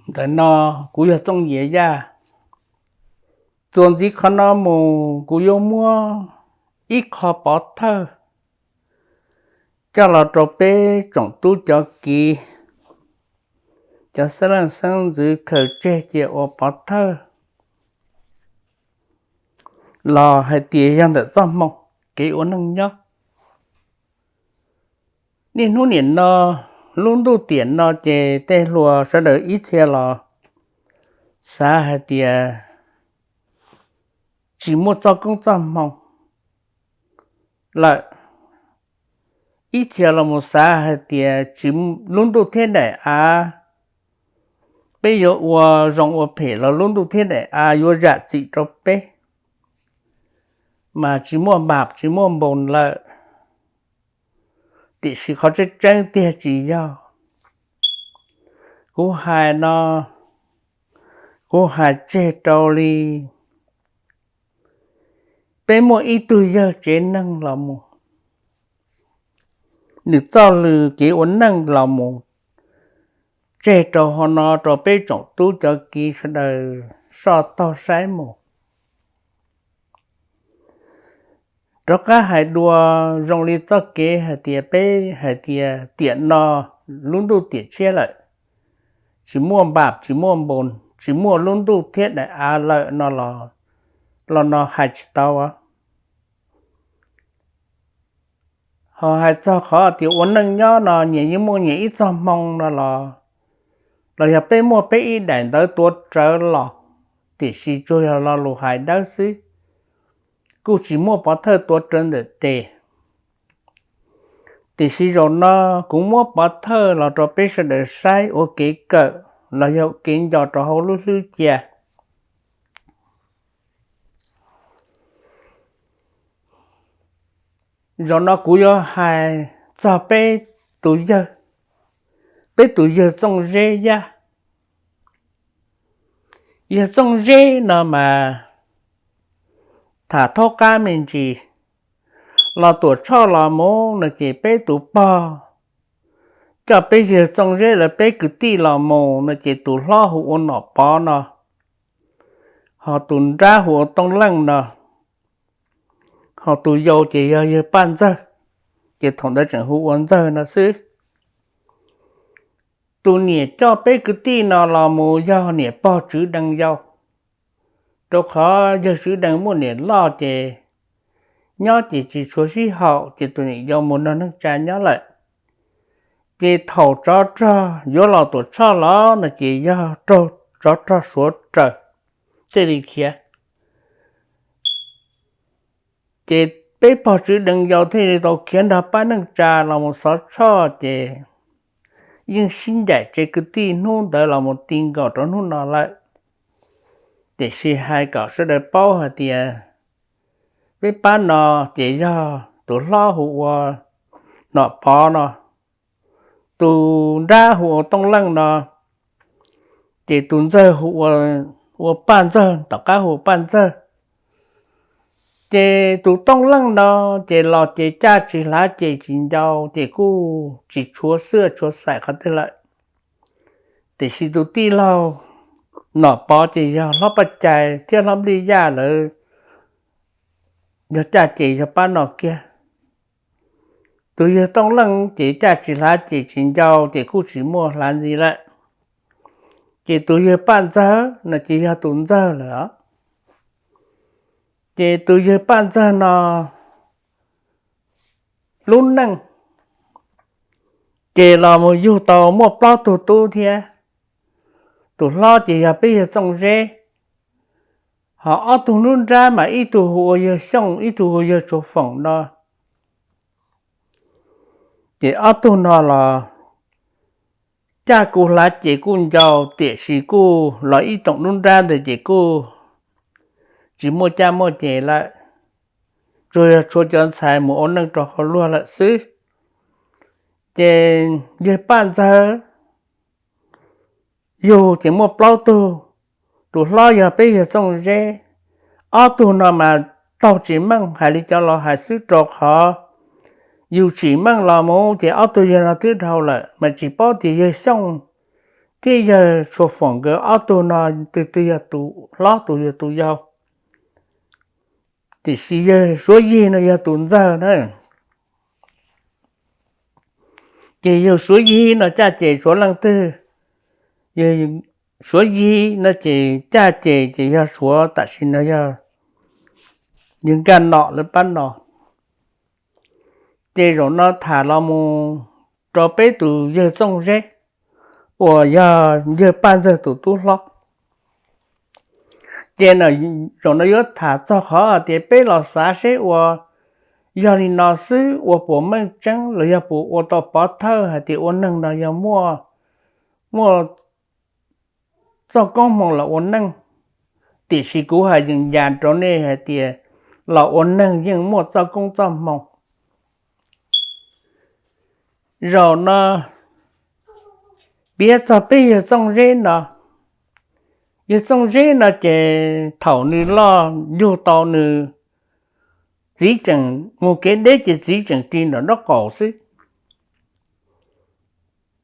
Ntawm no kuv yog Txooj Yias Yaj. Txuas ntxiv qhov no mus kuv yuav muab ib qho pov thawj coj los rau peb tsoom tub cov kiv, cov xeeb leej xeeb ntxwv khaws tseg cia ua pov thawj los hais tias yog ntawm txoj hmoo kev ua neej nyob. Niaj hnub nim no, lub ntuj tiam no ces tej hluas sawv daws ib txhia los xav hais tias tsis muaj txoj koob txoj hmoo lawm. Ib txhia los mus xav hais tias tsis, lub ntuj thiab daim av, peb yuav ua zoo ua phem los lub ntuj thiab daim av yuav zam txim rau peb, mas tsis muaj npam tsis muaj npoos lawm. Tiam sis qhov tseeb tseeb tiag tsis yog. Kuv hais no, kuv hais tseg rau li, peb muaj ib tug yawg tsev neeg los mus, nws txoj lw kev ua neej los mus tseg rau hauv no rau peb tsoom tub cov kiv sawv daws soj taug saib mus. Rov qab hais dua zoo li txoj kev hais tias peb hais tias tiam no lub ntuj tiam tshiab lawm, tsis muaj npam tsis muaj npoos tsis muaj lub ntuj thiab daim av lawm no los, los no hais tsis tau. Ho hais txog qhov tias ua neej nyob no nyias yeej muaj nyias ib txoj hmoo no los, los yog peb muaj peb ib daim ntawv tuav rawv los, tiam sis tsuas yog lo lus hais dawb xwb, kuj tsis muaj pov thawj tuav rawv ntawm tes. Tiam sis zaum no kuv muab pov thawj los rau peb sawv daws saib ua kev kawm los yog kev nco rau hauv lub hlwb cia. Zaum no kuv yuav hais txog peb tus yawg, peb tus yawg Txooj Zeb Yaj. Yawg Txooj Zeb no mas tham thaub qab me ntsis, los Tuam Tshoj los mus no ces peb tus pog coj peb yawg Txooj Zeb lawv peb kwv tij los mus no ces tus hlob hu ua Nom Pov no, ho tus nrab hu ua Tooj Leej no, ho tus yau ces yog yawg Paj Ntxawg, ces thaum ntawd tseem hu ua Ntxawg no xwb. Tus niam coj peb kwv tij no los mus yog niam pog Tswv Dees yau, rau qhov yawg Tswv Dees muaj niam loj ces nyob ces tsis tshuav sib haum ces tus niam yau mus nrog neej tsa nyob lawm. Ces thaum tsov rog yuav los Tuam Tshoj los no ces yog raug tsov rog Suav raws thiaj li khiav. Ces peb pog Tswv Dees yau thiaj li tau khiav nrog pab neej tsa los mus Xov Tshoj ces yeej sib ncaim tsev kwv tij hnub ntawd los mus ti nkaus rau hnub no lawm. Tiam sis hais kom sawv daws paub hais tias peb pab no ces yog tus hlob hu ua Nom Pov no, tus nrab hu ua Tooj Leej no, ces tus ntxawg hu ua Paj Ntxawg, tom qab hu ua Paj Ntxawg. Ces tus Tooj Leej no ces los ces caj tsis hlav ces tsis ncau ces kuj tsis tshuav xwb tshuav xaim qhov twg lawm. Tiam sis tus tij laug Nom Pov ces yog hlob Paj Cai thiab hlob Nplij Yaj lawv yog caj ces yog pab no kiag. Tus yawg Tooj Leej ces caj tsis hlav ces tsis ncau ces kuj tsis muaj hlav ntxiv lawm. Ces tus yawg Paj Ntxawg no ces yog tus ntxawg lawm. Ces tus yawg Paj Ntxawg no lub neej ces los mus yug tau muaj plaub tug tub thiab. Tus hlob ces yog peb yawg Txooj Zeb, ho ob tug nruab nrab mas ib tug hu ua yawg Xyooj ib tug hu ua yawg Tsuas Foom no. Ces ob tug no los caj kuj hlav ces kuj ncau, tiam sis kuj los ib toom nruab nrab ntawd ces kuj tsis muaj caj muaj ces lawm, tsuas yog tshuav cov ntxhais mus ua neej rau hauv luag lawm xwb. Ces yawg Paj Ntxawg yug ces muaj plaub tug, tus hlob yog peb yawg Txooj Zeb, ob tug no mas taug tsis meej, hais li cov laus hais xwb rau qhov yus tsim meej los mus ces ob tug yawg no twb dhau lawm mas tsis paub tias yawg Xyooj thiab yawg Tshuas Foom nkawd ob tug no, tus twg yog tus hlob tus yog tus yau. Tiam sis yawg Suav Yig no yog tus ntxawg na. Ces yawg Suav Yig no caj ces Suav leej twg, yawg Suav Yig no ces caj ces ces yog Suav tam sim no yog yawg Nkaj Nom lawv pab no. Ces zaum no tham los mus rau peb tus yawg Txooj Zeb uas yog yawg Paj Ntxawg tus tub hlob. Ces zaum no yuav tham txog qhov hais tias peb los xav seb ua, yog li no xwb ua puas meej tseeb los yog puas ua tau pov thawj hais tias ua neeg no yog muaj txoj koob hmoov los ua neej. Tiam sis kuv hais yees yas rau nej hais tias los ua neeg yeej muaj txoj koob txoj hmoov. Zaum no piav txog peb yawg Txooj Zeb no. Yawg Txooj Zeb no ces thaum nws loj yug tau nws txiv tseem mus kev deb ces txiv tseem ris nraum nraub qaum xwb.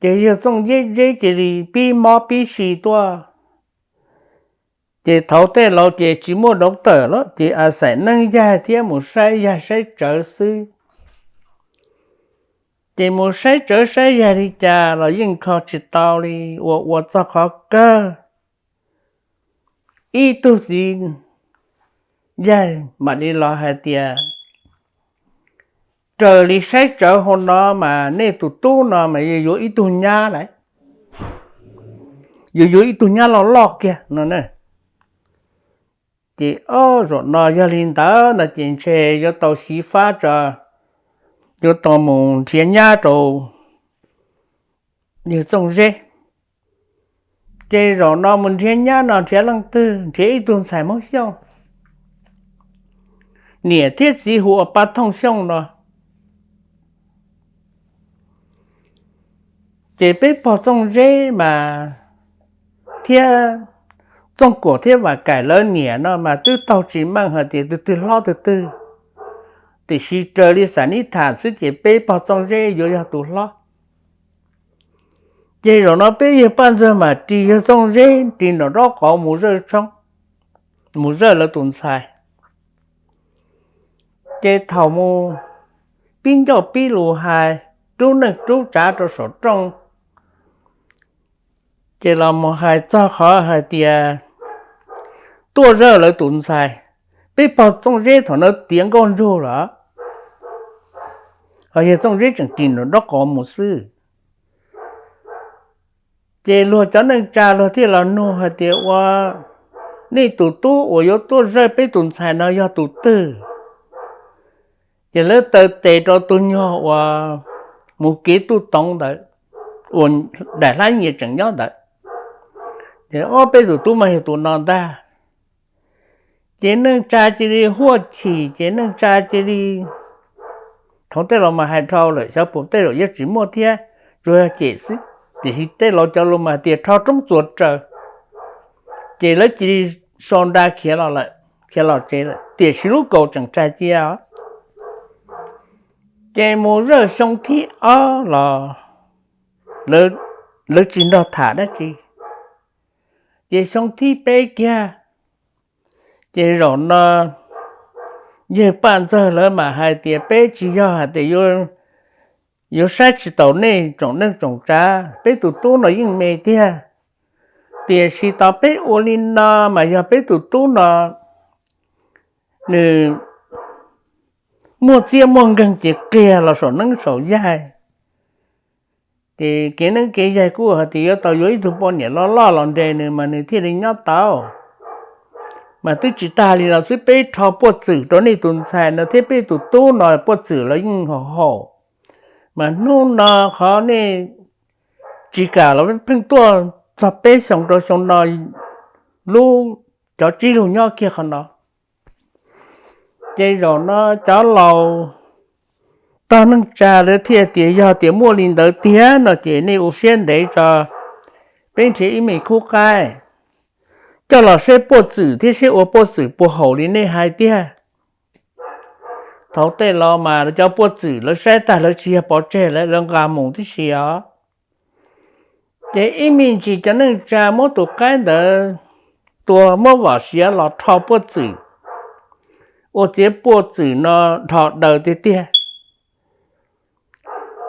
Ces yawg Txooj Zeb cia li pib mob pib si tuaj. Ces thaum tej laus ces tsis muaj doctor lawm ces a xaim neeb yaig thiab mus saib yaig saib tsawv xwb. Ces mus saib tsawv saib yaig li cas los yeej kho tsis tau li, ua ua txog qhov kawg ib tug txiv yaig mam li los hais tias, raws li saib tsawv hauv no mas nej tus tub no mas yuav yuav ib tug nyab lawm, yuav yuav ib tug nyab loj loj kiag no. Ces ob zaum no yog li ntawd no ces ntshe yuav tau xyiv fab tso, yuav tau mus nrhiav nyab rau yawg Txooj Zeb. Ces zaum no mus nrhiav nyab no nrhiav leej twg? Nrhiav ib tug ntxhais Hmoob Xyooj, niam thiab txiv hu ua Paj Thooj Xyooj no. Ces peb pog Txooj Zeb mas thiab Txooj Kuam thiab Vam Kaim lawv niam no mas twb taug tsis meej hais tias tus twg hlob tus twg, tiam sis raws li xav nib tham xwb ces peb pog Txooj Zeb yuav yog tus hlob. Ces zaum no peb yawg Paj Ntxawg mas ris yawg Txooj Zeb ris nraum nraub qaum mus zawj tshoob, mus zawj lawv tus ntxhais. Ces thaum mus pib ncauj pib lus hais rub neej rub tsav rau saum rooj, ces los mus hais txog qhov hais tias tuaj zawj lawv tus ntxhais, peb pog Txooj Zeb thaum no tiav nkauj ntsug lawm, ho yawg Txooj Zeb tseem ris nraum nraub qaum mus xwb. Ces luag cov neej tsa luag thiaj los nug hais tias ua nej tus tub uas yuav tuaj zawj peb tus ntxhais no yog tus twg? Ces lawv taw tes rau tus nyuag uas mus kev tuj toov ntawd, uas daim hlab nyias tseem nyob ntawd, ces ob peb tus tub mas yog tus no ntag. Ces neej tsa cia li huaj chim, ces neej tsa cia li, thaum tej laus mas hais dhau lawm, xyov puas tej zaum yuav tsis muaj thiab, tsuas yog cem xwb, tiam sis tej laus cov lus mas tias rho roob txuas raws, ces lawv cia li sau nra khiav los lawm, khiav los tsev lawm, tiam sis lub kaus tseem tsa cia. Ces mus zawj xyoo thib ob los lawv tsis nrog tham dab tsi. Ces xyoo thib peb kiag, ces zaum no yawg Paj Ntxawg lawv mam hais tias peb tsis yog hais tias yuav saib tsis taus nej tsoom neej tsoom tsav, peb tus tub no yeej me tiag, tiam sis tau peb ua li no mas yog peb tus tub no nws muaj txiab muaj nkeeg ces qiag los saum neeb saum yaig. Ces kev neeb kev yaig kuj hais tias yuav tau yuav ib tug poj niam loj loj los nres nws mas nws thiaj li nyob tau. Mas twb tsis tag li no xwb, peb rho puaj txwm rau nej tus ntxhais no thiab peb tus tub no, puaj txwm los yeej haum haum. Mas hnub no qhov nej tsis kam los pheej tuaj txog peb xyoo rau xyoo no, lub cov tsib lug nyob kiag qhov no. Ces zaum no cov laus tog neej tsa lawv thiaj tias yog tias muaj li ntawd tiag no ces nej ua siab ntev tso, peb nrhiav ib me khub qaib coj los seb puaj txwm thiab seb ua puaj txwm puas haum li nej hais tiag. Thaum tej laus mas cov puaj txwm lawv saib tag lawv tsis yog pov tseg lawv, lawv nqa mus tib si os. Ces ib me ntsis cov neej tsa muab tus qaib ntawd tua, muab vom siav los rho puaj txwm, ua txiav puaj txwm no dhos daws tiag tiag.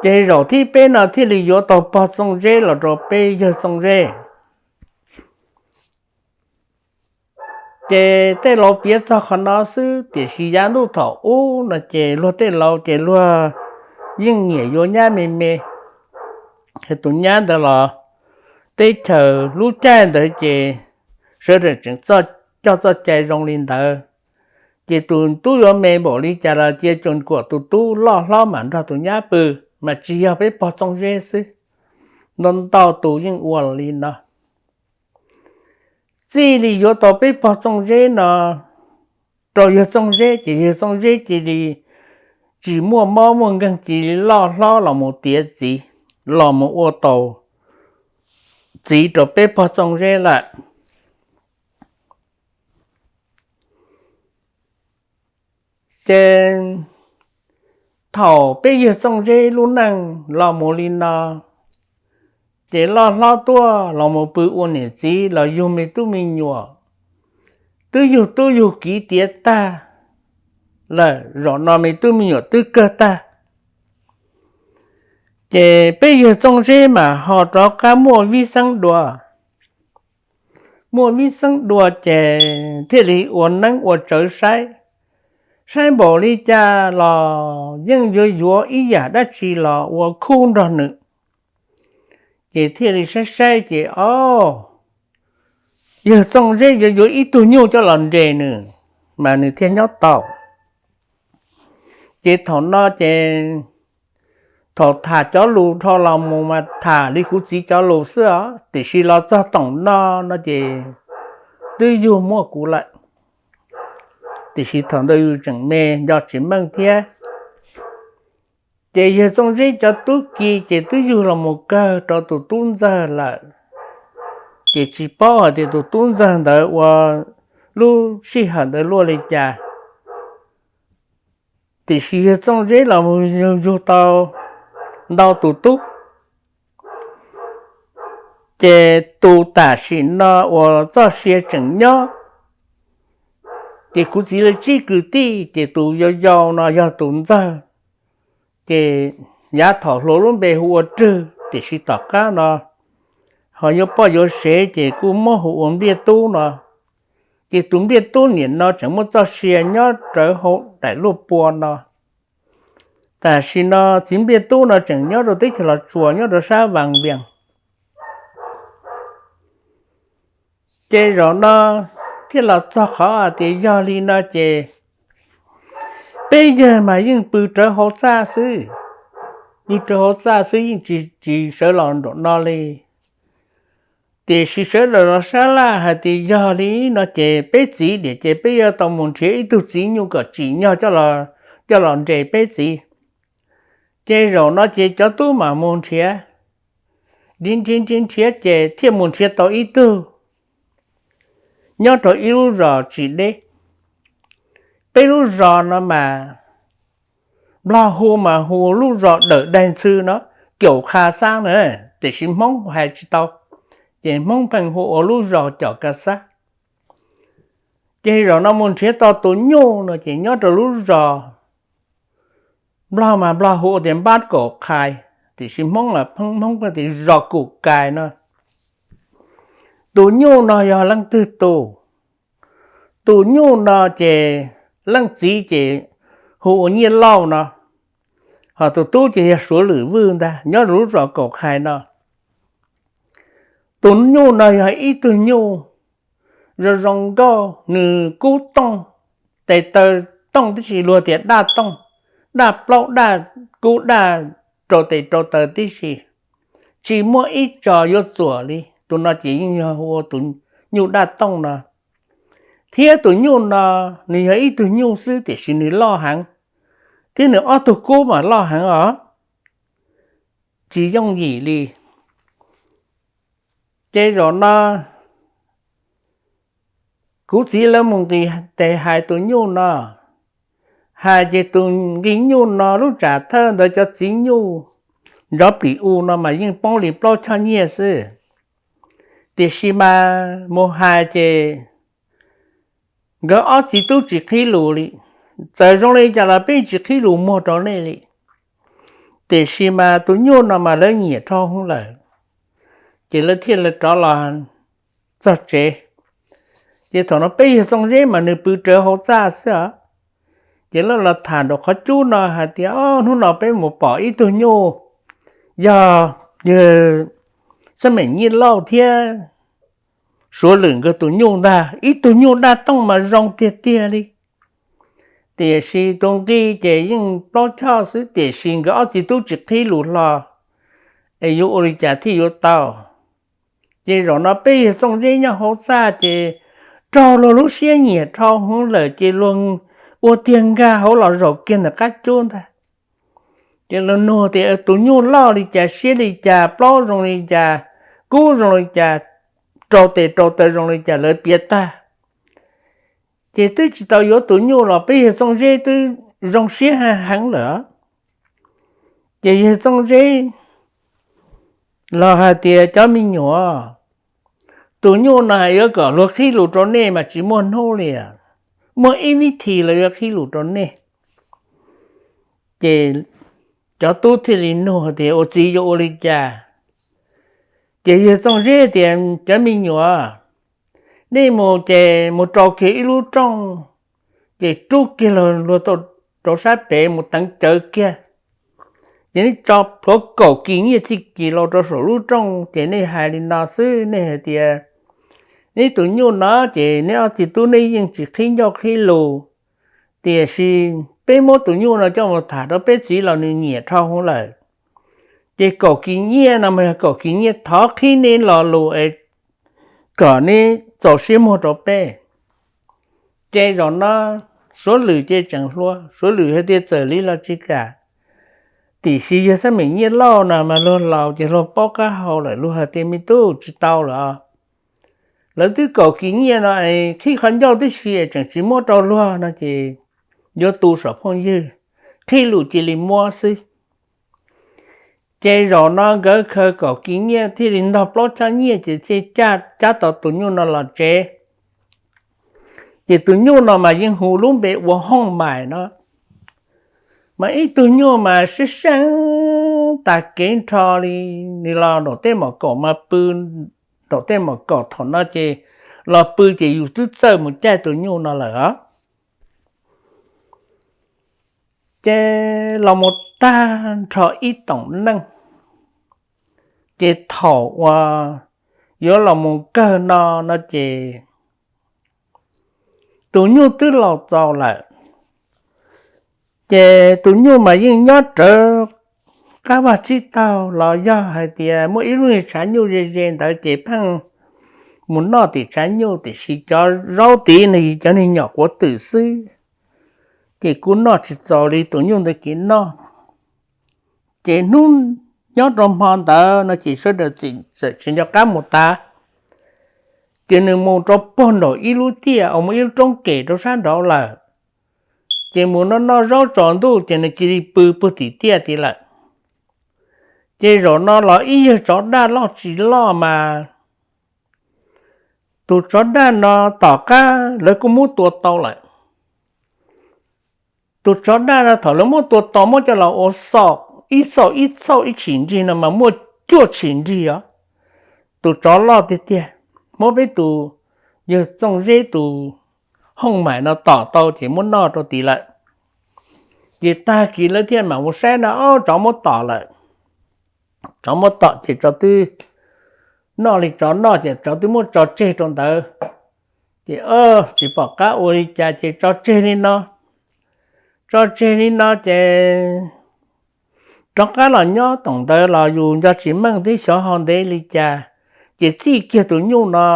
Ces zaum thib peb no thiaj li yuav tau pog Txooj Zeb los rau peb yawg Txooj Zeb. Ces tej laus piav txog qhov no xwb, tiam sis yav ntuj thaum ub no ces luag tej laus ces luag yeej nyiam yuav nyab me me. Tus nyab ntawd los teb chaws lub caij ntawd ces sawv daws tseem coj txoj cai zoo li ntawd. Ces tus tub yuav me npaum li cas los cia tsuas kom tus tub loj hlob mam nrog tus nyab pw, mas tsis yog peb pog Txooj Zeb xwb, ntau ntau tus yeej ua li no. Txij li yuav tau peb pog Txooj Zeb no rau yawg Txooj Zeb, ces yawg Txooj Zeb cia li tsis muaj mob muaj nkeeg, cia li loj hlob los mus tiav txiv, los mus ua tau txiv rau peb pog Txooj Zeb lawm. Ces thaum peb yawg Txooj Zeb lub neej los mus li no, ces loj hlob tuaj los mus pw ua niam txiv los yug me tub me nyuam, twb yug tub yug kiv tiav tag lawm, zaum no me tub me nyuam twb kawg tag. Ces peb yawg Txooj Zeb mas ho rov qab muaj vib xeeb dua. Muaj vib xeeb dua ces thiaj li ua neeb ua tsawv saib, saib npaum li cas los yeej yuav yuav ib yam dab tsi los ua khub nrog nws. Ces thiaj li saib saib ces, o, yawg Txooj Zeb yuav yuav ib tug nyuj coj los nres nws, mas nws thiaj nyob tau. Ces thaum no ces thaum tham cov lus dhau los mus mas tham li kuv txiv cov lus xwb os, tiam sis los txog toom no no ces twb yug muaj kuv lawm. Tiam sis thaum ntawd yus tseem me nco tsis meej thiab. Ces yawg Txooj Zeb cov tub ki ces twb yug los mus kawg rau tus tub ntxawg lawm. Ces tsis paub hais tias tus tub ntxawg ntawd ua lub sij hawm ntawd luaj li cas. Tiam sis yawg Txooj Zeb los mus yug tau ntau tus tub, ces tus tam sim no uas txoj sia tseem nyob, ces kuv txiv lawv tsib kwv tij, ces tus yau yau no yog tus ntxawg, ces yav thaum hluas lub npe hu ua Rwg, tiam sis tom qab no ho yuav poj yuav sev ces kuj muab hu ua Npliaj Tub no. Ces tus Npliaj Tub niam no tseem muaj txoj sia nyob rawv hauv daim luj pua no. Tam sim no txiv Npliaj Tub no tseem nyob rau teb chaws Los Tsuas, nyob rau sab Vas Vias. Ces zaum no thiaj los txog qhov hais tias yog li no ces peb yawg mas yeej pw rawv hauv txaj xwb, pw rawv hauv txaj xwb yeej tsis sawv los nraum no li. Tiam sis sawv daws los sab laj hais tias yog li no ces peb txiv diam ces peb yuav tau mus nrhiav ib tug txiv nyuj kom tsim nyog coj los nres peb txiv. Ces zaum no ces cov tub mam mus nrhiav, nrhiav nrhiav nrhiav nrhiav ces thiaj mus nrhiav tau ib tug nyob rau ib lub zos tsis deb. Peb lub zos no mas Nplog hu mas hu lub zos Dawm Daig Ntxhw no, Caum Qha Xab na, tiam sis Hmoob hais tsis tau, ces Hmoob pheej hu ua lub zos Caum Qha Xab. Ces zaum no mus nrhiav tau tus nyuj no ces nyob rau lub zos, Nplog mas Nplog hu tias Npab Kaum Qhais, tiam sis Hmoob mas Hmoob tias zos Kaum Kais no. Tus nyuj no yog leej twg tus? Tus nyuj no ces leej txiv ces hu ua Nyiaj Lauj no, ho tus tub ces yog Suav Lwm Vwj ntag, nyob rau lub zos Kaum Qhais no. Tus nyuj no yog ib tug nyuj zoo zoo nkauj, nws kub tooj, tes taw tooj tib si, luag tias daj tooj, daj plaub daj kub daj rau tes rau taw tib si, tsis muaj ib tso yuav txuam li. Tus no ces yeej yog hu ua tus nyuj daj tooj no. Thiab tus nyuj no nws yog ib tug nyuj xwb tiam sis nws loj heev, thiab nws ob tug kub mas loj heev os, tsis yooj yim li. Ces zaum no kuv txiv lawv mus nqis tes hais tus nyuj no, hais ces tus nqi nyuj no lub tsam thawj ntawd cov txiv nyuj nrov plim u no mas yeej poob li plaub choj nyiaj xwb. Tiam sis mas mus hais ces nkawd ob txiv tub tsis qhib lus li. Txawm zoo li cas los peb tsis qhib lus muag rau nej li. Tiam sis mas tus nyuj no mas lawv nyiam dhau hwv lawm, ces lawv thiaj li rov los txog tsev. Ces thaum no peb yawg Txooj Zeb mas nws pw rawv hauv txaj xwb os. Ces lawv los tham nraum qhov cub no hais tias, o, hnub no peb mus pom ib tug nyuj, yog yawg Xab Meem Nyiaj Lauj thiab Suav Lwm nkawd tus nyuj ntag, ib tug nyuj daj tooj mas zoo tiag tiag li. Tiam sis tus nqi ces yeej plaub choj xwb, tiam sis nkawd ob txiv tub tsis qhib lus hlo, es yuav ua li cas thiaj yuav tau. Ces zaum no peb yawg Txooj Zeb nyob hauv txaj ces raug luag lub siab nyiam dhau hwv lawm ces luag ua tiag nkag hauv los zaum kiag ntawm qab cub ntag. Ces luag nug tias tus nyuj loj li cas, siab li cas, plaub zoo li cas, kub zoo li cas, rau tes rau taw zoo li cas, lawv piav tag. Ces twb tsis tau yuav tus nyuj los peb yawg Txooj Zeb twb zoo siab heev lawm. Ces yawg Txooj Zeb los hais tias, cov me nyuam, tus nyuj no yuav kom luag qhib lus rau nej mas tsis muaj hnub li, muaj ib vib thi los yuav qhib lus rau nej. Ces cov tub thiaj li nug tias, ua txiv yuav ua li cas? Ces yawg Txooj Zeb tias, cov me nyuam, nej mus ces mus rau kiag ib lub rooj, ces rub kiag luag rau sab pem mus teev cawv kiag. Ces nej tso plhuav kaum kis nyiaj txhij kis los rau saum lub rooj, ces nej hais li no xwb, nej hais tias, neb tus nyuj no ces neb ob txiv tub neb yeej tsis qhib ncauj qhib lus, tiam sis peb muab tus nyuj no coj mus tham rau peb txiv los nws nyiam dhau hwv lawm. Ces kaum kis nyiaj no mas yog kaum kis nyiaj thov qhib neb lo lus es kom neb txaus siab muag rau peb. Ces zaum no Suav Lwm ces tseem hluas, Suav Lwm hais tias txawm li los tsis kam. Tiam sis yawg Xab Meem Nyiaj Lauj no mas luag laus ces luag paub qab hau lawm, luag hais tias, me tub, tsis tau lawm. Lawv twb kaum kis nyiaj no es qhib qhov ncauj tib si es tseem tsis muab rau luag no ces yuav tu saum phooj ywg, qhib lus cia li muab xwb. Ces zaum no nkawd khaws kaum kis nyiaj thiaj li ntog plaub choj nyiaj ces thiaj cab tau tus nyuj no los tsev. Ces tus nyuj no mas yeej hu lub npe ua Hooj Maim no, mas ib tug nyuj mas sib seeb tag kev nrho li. Nws los nraum tej mom kaum mas pw, nraum tej mom kaum thaum no ces los pw ces yus twb txawj mus caij tus nyuj no lawm os. Ces los mus tag nrho ib toom neej, ces thaum uas yuav los mus kawg no no ces tus nyuj twb laus txaus lawm. Ces tus nyuj mas yeej nyob rawv qab vaj tsib taug los yog hais tias muaj ib lub niag tshav nyuj ze ze ntawd ces pheej mus noj tim tshav nyuj, tiam sis cov zaub tid no cov niag nyom quav twm xwb, ces kuj noj tsis txaus li tus nyuj ntawd kev noj. Ces hnub nyob rau hmo ntawd no ces sawv daws txawm tsis nco qab mus tas, ces nws mus rau puag nraum ib lub tiaj uas muaj ib lub roob kem rau sab nraud lawm. Ces mus noj noj zaub tsaus ntuj ces nws cia li pw puag tim tiaj tid lawm. Ces zaum no los ib yawg tsov daj loj tsis loj mas, tus tsov daj no tom qab lawv kuj muab tua tau lawm. Tus tsov daj no thaum lawv muab tua tau muab coj los ua xauj, ib xauj ib xauj ib tshim nrig no mas muaj cuaj tshim nrig os. Tus tsov loj tiag tiag, muab peb tus yawg Txooj Zeb tus Hooj Maim no tom tau ces muab noj rau tid lawm. Ces tag kis lawv thiaj mam mus saib no, ob, tsov muab tom lawm. Tsov muab tom ces tsov twb noj li tsov noj ces tsov twb muab tso tseg rau ntawd. Ces tsis pom qab ua li cas ces tso tseg li no. Tso tseg li no ces rov qab los nyob toom ntawd los yus nco tsis meej thiab xyov ho ntev li cas, ces txij kiag tus nyuj no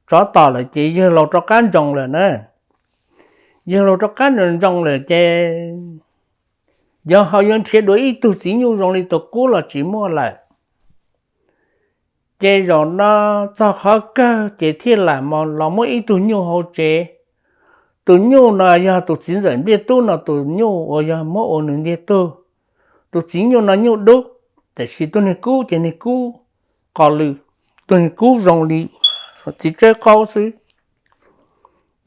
tsov tom lawm ces yawg laus rov qab ntsoos lawm na. Yawg laus rov qab ntsoos ntsoos lawm ces yog ho yuav nrhiav dua ib tug txiv nyuj zoo li tus qub los tsis muaj lawm. Ces zaum no txog qhov kawg ces thiaj lam los muab ib tug nyuj hauv tsev. Tus nyuj no yog tus txiv ntxawm Npliaj Tub no tus nyuj uas yog muab ua nws ntiag tug. Tus txiv nyuj no nyuj dub, tiam sis tus niag kub ces niag kub qos lws. tus kub zoo li txiv tsawb qaub xwb.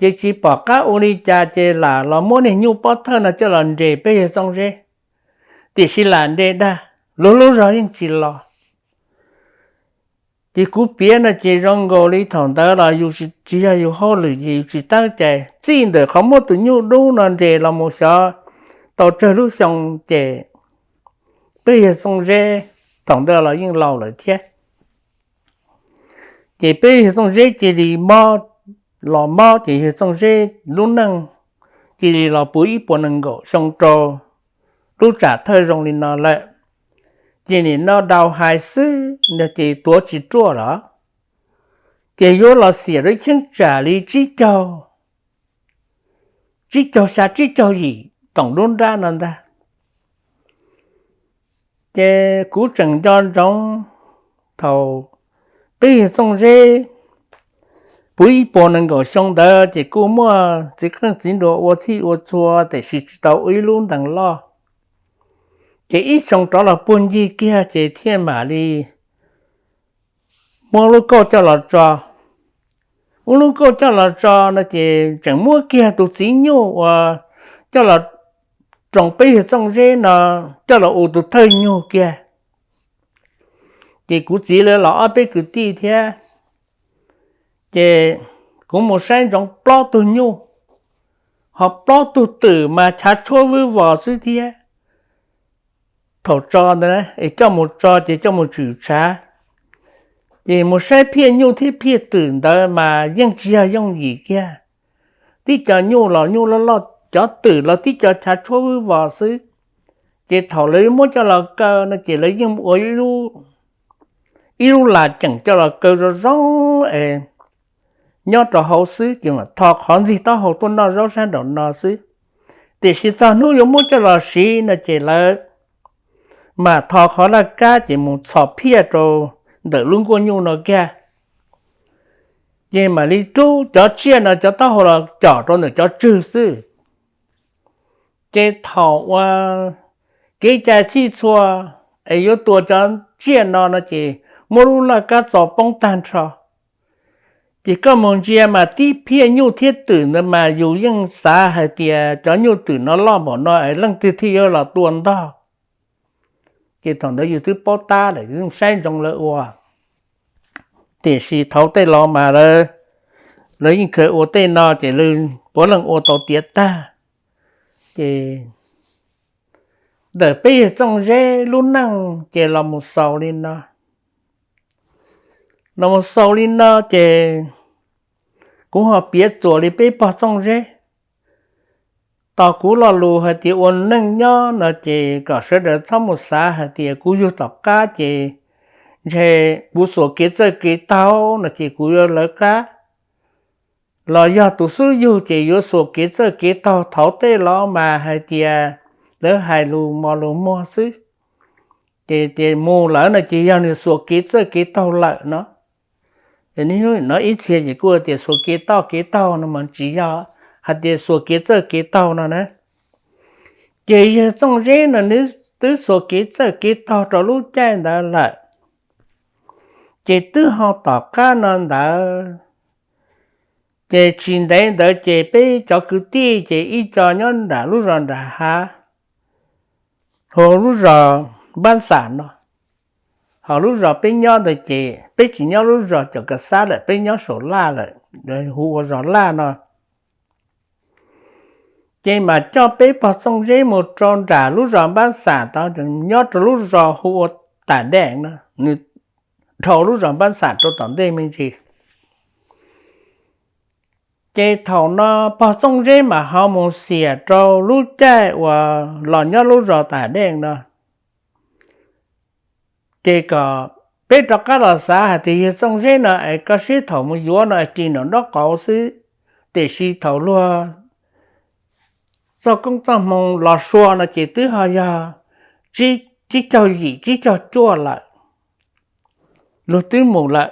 Ces tsis pom qab ua li cas ces lam los muab niag nyuj pob thawj no coj los nres peb yawg Txooj Zeb, tiam sis lam nres dag, luag lub zog yeej tsis los. Ces kuv piav no ces zoo nkaus li thaum ntawd los yus tsis yog yus hauj lwm ces yus tsis txawj cai. Txij ntawm qhov muab tus nyuj dub no nres los mus xyov tau tsawg lub xyoo ces peb yawg Txooj Zeb thaum ntawd los yeej laus lawm thiab. Ces peb yawg Txooj Zeb cia li mob, los mob ces yawg Txooj Zeb lub neej cia li los puv ib puas nees nkaum xyoo rau lub tsam thawj zoo li no lawm. Ces nim no dau hais xwb no ces tuav tsis ruaj los, ces yuav los xiam rau cheeb tsam li tsib caug, tsib caug xya tsib caug yim toom lub nrab no ntag. Ces kuv tseem nco ntsoov thaum peb yawg Txooj Zeb puv ib puas nees nkaum xyoo ntawd ces kuj muaj txiv qeej txiv nruas ua txhij ua txhua tiam sis tsis tau ib lub ntees loj. Ces ib xyoo rov los puag ncig kiag ces thiaj mam li muab lub kauj coj los tso. Muab lub kauj coj los tso no ces tseem muab kiag tus txiv nyuj uas coj los roos peb yawg Txooj Zeb no coj los ua tus thawj nyuj kiag. Ces kuv txiv lawv los ob peb kwv tij thiab, ces kuv mus saib ntsoov plaub tug nyuj, ho plaub tug twm mas chav tshuab vwb vos xwb thiab. Thaum tso ntawd es coj mus tso ces coj mus tshwm tshav, ces mus saib phiaj nyuj thiab phiaj twm ntawd mas yeej tsis yog yooj yim kiag. Tib co nyuj los nyuj loj loj, cov twm los tib co chav tshuab vwb vos xwb. Ces thaum lawv muab coj los kaw no ces lawv yeej ua ib lub las ceem coj los kaw zoo zoo es nyob rau hauv xwb ces mam tho qhov ntxig taub hau tuaj noj zaub sab nraum no xwb. Tiam sis txog hnub yuav muab coj los siv no ces lawv mam tho qhov laj kab ces mus txhos phiaj rau ntawm lub nkuaj nyuj no kiag, ces mam li rub cov tsiaj no cov taub hau los com rau ntawm cov tswg xwb. Ces thaum uas kev cai txhij txhua es yuav tua cov tsiaj no no ces muab lub laj kab txo poob tag nrho. Ces koj mus ntsia mas tib phiaj nyuj thiab twm ntawd mas yus yeej xav hais tias cov nyuj twm no loj npaum no es leej twg thiaj yuav los tua ntog. Ces thaum ntawd yus twb paub tab lawm, yus yeej saib ntsoov lawv ua. Tiam sis thaum tej laus mas lawv yeej khaws ua tej no ces puav leej ua tau tiav tag. Ces ntawm peb yawg Txooj Zeb lub neej ces los mus xaus li no. Los mus xaus li no ces kuv ho piav txuas li peb pog Txooj Zeb. Tos kuv lo lus hais tias ua neej nyob no ces kom sawv daws txhob mus xav hais tias kuv yug tom qab ces ntshe kuv xuas kev txawj kev taug no ces kuv yuav lawv qab, los yog tus xub yug ces yuav xuas kev txawj kev taug. Thaum tej laus mas hais tias lawv hais lus mos lus muag xwb, ces tias mus lawm no ces yog nws xuas kev txawj kev taug lawm no. No ib txhia ces kuj tias xuas kev txawj kev taug no mas tsis yog hais tias xuas kev txawj kev taug no na. Ces yawg Txooj Zeb no nws twb xuas kev txawj kev taug rau lub caij ntawd lawm, ces twb ho tom qab no ntawd, ces tsis ntev ntawd ces peb cov kwv tij ces ib co nyob nram lub zos nram hav, hu lub zos Npab Xam no. Ho lub zos peb nyob ntawd ces peb tsis nyob lub zos Cov Kas Xab lawm, peb nyob saum Laj lawm, hu ua zos Laj no. Ces mam coj peb pog Txooj Zeb mus rau nram lub zos Npab Xam tod, nyob rau lub zos hu ua Tam Deem no, nws dhau lub zos Npab Xam rau tom ntej me ntsis. Ces thaum no pog Txooj Zeb mam ho mus xiam rau lub caij uas los nyob lub zos Tam Deem no. Ces kom peb rov qab los xav hais tias yawg Txooj Zeb no es koj sib thaum mus yuav no es ris nraum nraub qaum xwb, tiam sis thaum luag txoj koob txoj hmoo los sua no ces twb ho yog tsib caug yim tsib caug cuaj lawm, luag twb mus lawm.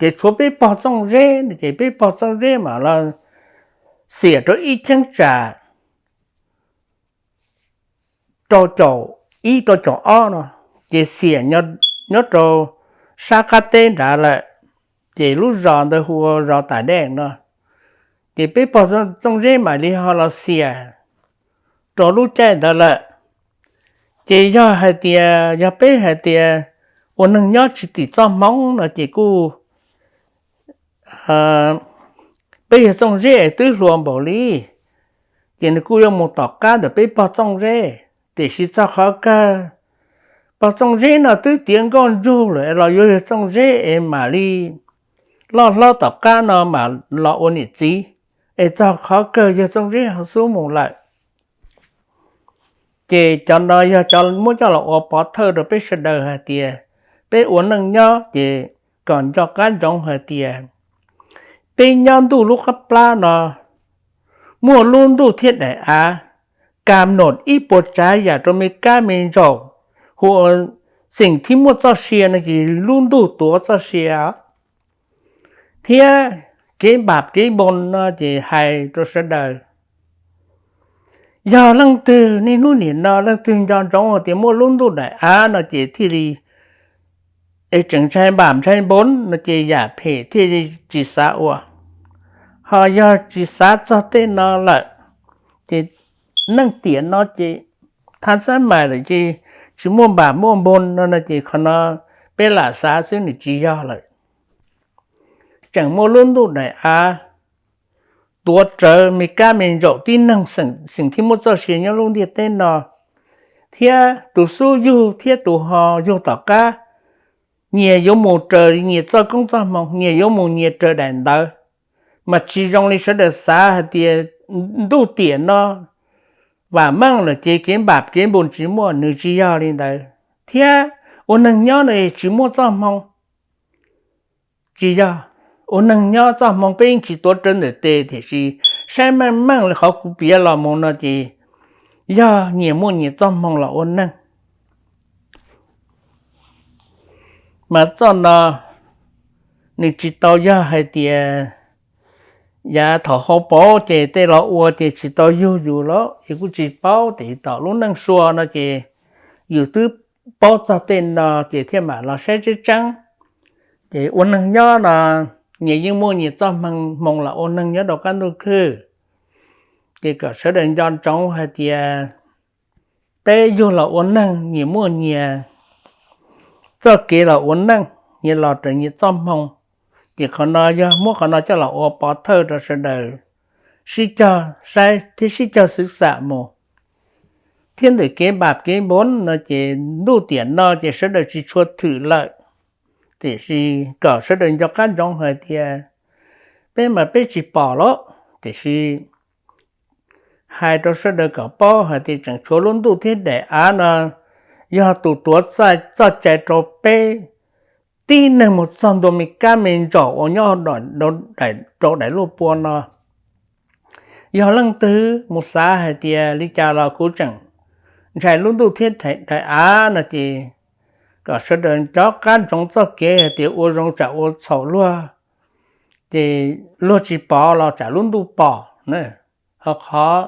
Ces tshuav peb pog Txooj Zeb no ces peb pog Txooj Zeb mam los xiam rau ib cheeb tsam rau caum ib rau caum ob no, ces xiam nyob rau sab qab teb nrad lawm. ces lub zos ntawd hu ua zos Tam Dej no. Ces peb pog Txooj Zeb mam li ho los xiam rau lub caij ntawd lawm. Ces yog hais tias yog peb hais tias ua neeg nyob tsis tim txoj hmoov no ces kuj peb yawg Txooj Zeb es twb hluas npaum li, ces nws kuj yuav mus tom qab ntawm peb pog Txooj Zeb. Tiam sis txog qhov kawg, pog Txooj Zeb no twb tiav nkauj ntsug lawm los yuav yawg Txooj Zeb es mam li loj hlob tom qab no mam los ua niam txiv, es txog qhov kawg yawg Txooj Zeb ho xub mus lawm. Ces cov no yog cov muab coj los ua pov thawj rau peb sawv daws hais tias peb ua neej nyob ces kom nco qab ntsoov hais tias peb nyob ntuj lub qab plab no muaj lub ntuj thiab daim av, kam nom ib puas tsav yam rau me kab me ntsaum, hu ua xeem thib muaj txoj sia no ces lub ntuj tuav txoj sia thiab kev npam kev npoos no ces hais rau sawv daws. Yog leej twg niaj hnub nim no leej twg nco ntsoov tias muaj lub ntuj daim av no ces thiaj li es tseem ntshai npam ntshai npoos no ces yam phem thiaj li tsis xav ua. Ho yog tsis xav txog tej no lawm, ces neej tiam no ces thaj xab mais lawm ces tsis muaj npam muaj npoos no no ces qhov no peb lam xav xwb nws tsis yog lawm. Tseem muaj lub ntuj daim av tuav rawv me kab me ntsaum tib neeg xeem thib muaj txoj sia nyob lub ntiaj teb no, thiab tus xub yug thiab tus ho yug tom qab, nyias yuav mus raws nyias txoj koob txoj hmoo, nyias yuav mus nyias raws daim ntawv. Mas tsis zoo li sawv daws xav hais tias ntuj tiam no vam meej lawm ces kev npam kev npoos tsis muaj, nws tsis yog li ntawd. Thiab ua neeg nyob no tsis muaj txoj hmoo, tsis yog. Ua neeg nyob txoj hmoo peb yeej tsis tuav rawv ntawm tes, tiam sis saib meej meej li qhov kuv piav los mus no ces yog nyias muaj nyias txoj hmoo los ua neeg. Mas txoj no nws tsis tau yog hais tias yav thaum hauv paus ces tej los ua ces tsis tau yug yus los yus kuj tsis paub, tiam sis tom lub neej sua no ces yus twb paub txog tej no ces thiaj mam los saib tseeb tseeb. Ces ua neeg nyob no nyias yeej muaj nyias txoj hmoo los ua neeg nyob rau qab ntuj khwb. Ces kom sawv daws nco ntsoov hais tias peb yug los ua neeg nyias muaj nyias txoj kev los ua neej, nyias los raws nyias txoj hmoo. Ces qhov no yog muab qhov no coj los ua pov thawj rau sawv daws sib cog saib thiab sib cog xwv xam mus. Thiab ntawm kev npam kev npoos no ces ntuj tiam no ces sawv daws tsis tshua thwm lawm, tiam sis kom sawv daws nco qab ntsoov hais tias peb mas peb tsis pom los, tiam sis hais rau sawv daws kom paub hais tias tseem tshuav lub ntuj thiab daim av no yog tus tuav txoj cai rau peb tib neeg mus txog ntua me kab me ntsaum uas nyob rau daim luj pua no. Yog leej twg mus xav hais tias li cas los kuv tseem ntshai lub ntuj thiab daim av no ces kom sawv daws nco qab ntsoov txoj kev hais tias ua zoo tsam ua txhaum luag, ces luag tsis pom los tsam lub ntuj pom. Ho qhov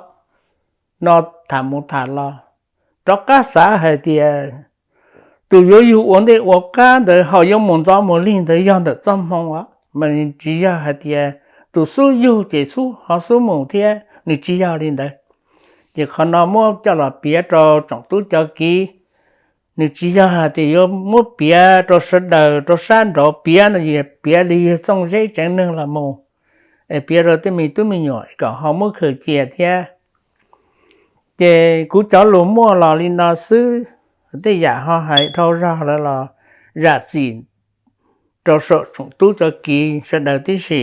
no tham mus tham los, rov qab xav hais tias tus yuav yug ua ntej ua qab ntawd ho yuav mus ntxov mus lig ntawd yog ntawm txoj hmoo, mas tsis yog hais tias tus xub yug ces xub ho xub mus thiab, nws tsis yog li ntawd. Ces qhov no muab coj los piav rau tsoom tub cov kiv, nws tsis yog hais tias yuav muab piav rau sawv daws rau sab nraud piav no, yog piav li yawg Txooj Zeb tsev neeg los mus, es piav rau tej me tub me nyuam kom ho muab khaws cia thiab. Ces kuv cov lus muaj los li no xwb, tej yam ho hais dhau zog lawm los zam txim rau saum tsoom tub cov kiv sawv daws tib si.